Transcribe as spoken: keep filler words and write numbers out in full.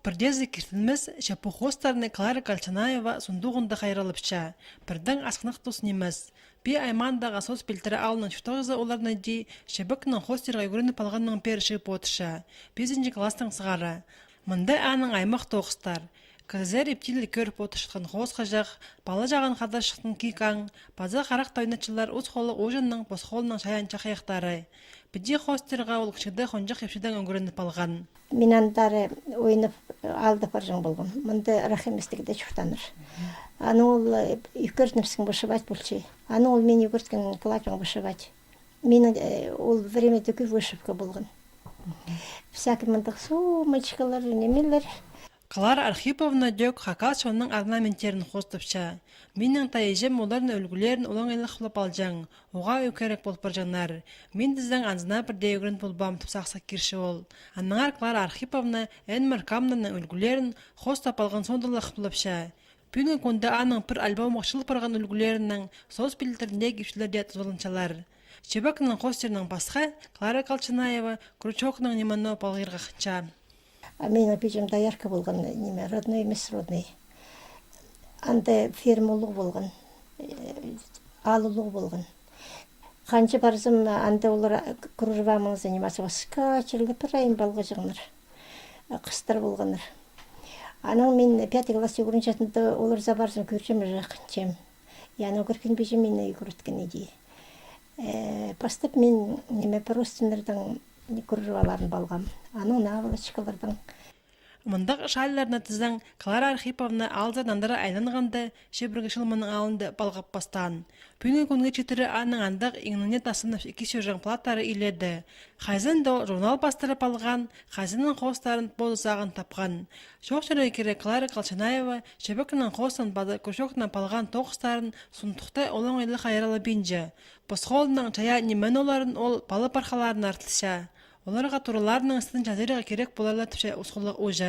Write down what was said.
Пірдеезі киртінмес, че пу хоостарны Клара Колчанаева сундуғында хайраллапча. Пірдең асхынах тус нимес. Пии аймаандағы Соос Пилтірі аалның чуртағҷызы оларны даа Чебекнің хоостирға ӱгреніп алғаннаң пеер чыып одырча, пизінҷі класстаң сығара. Мында аның аймах тоғыстар. Кізілер иптігліг кӧріп одырчатхан хоос-хаҷах, пала-чағаа хадарчатхан киик-аң, паза харах тайнатчалар ус холлығ уҷаның, пос холлығ чайаан чахайахтары. Піди хоостирға ол кічігде хонҷых ипчідең ӱгреніп алған. Мин андар ойнап, аалда парҷаң полғам. Мында ырах ниместіг дее чуртааннар. Анаң ол, э, ӱгретчебіс вышивать полча. Анаң ол мині ӱгреткен клаапчаң вышивать. Минің, э, ол времяда кӧп вышивка полған. Всякий мындағ сумочкалар, нимелер. Клара Архиповна дӧк хакас чонның орнаменттерін хоостапча. Минің тайҷам оларның ӱлгӱлерін олаңай лахлап алҷаң, уғаа ӧк кирек пол парҷаңнар. Мин тізең анзына пірдее ӱгрен полбаам, тіп сағысха кирче ол. Аннаңар Клара Архиповна Энмар Камнаның ӱлгӱлерін хоостап алған соонда ла хыпча. Пӱӱнгі кӱнде аның пір альбомы чыл парған ӱлгӱлерінең Соос Пилтіріндегі ипчілер дее тузаланчалар. Чебекнің хоостарынаң пасха Клара Колчанаева крючокнаң нимені палғирға хынча. А минің пиҷем доярка полған, ниме, родной нимес, родной. Анда ферма улуғ полған, э, аал улуғ полған. Ханҷа парзам, анда олар кружеванаң заниматься, скатертьлер пір айын палғаҷаңнар. Хыстар полғаннар. Анаң мин пятый класс ӱгренчетінде оларзар парзам, кӧрчем, уже хынчам. И анаң кӧрген пиҷем мині ӱгреткен иди. Э, пастап мин, ниме, простыньнардаң кружеваларын палғам. Анаң наволочкалардаң. Мындағ чаалларны тізең, Клара Архиповна аалзар нандыра айланғанда, чибіргі чыл мының алнында палғап пастаан. Пӱӱнгі кӱнге читіре аның андағ иңніне тассанып ікі чӧрҷең платтары иледе. Хайзын даа журнал пастыра палған, хайзының хоостарын позы сағын тапхан. Чоохтирға кирек, Клара Колчанаева Чебекнің хоостаң паза крючокнаң палған тоғыстарын сундухта олаңай ла хайраллабинча. Пос холлығ чайаан ниме оларын ол пала-пархаларына артылча. Оларға тураларының істін чазирға кирек полар ла, тіпче ус холлығ уҷа.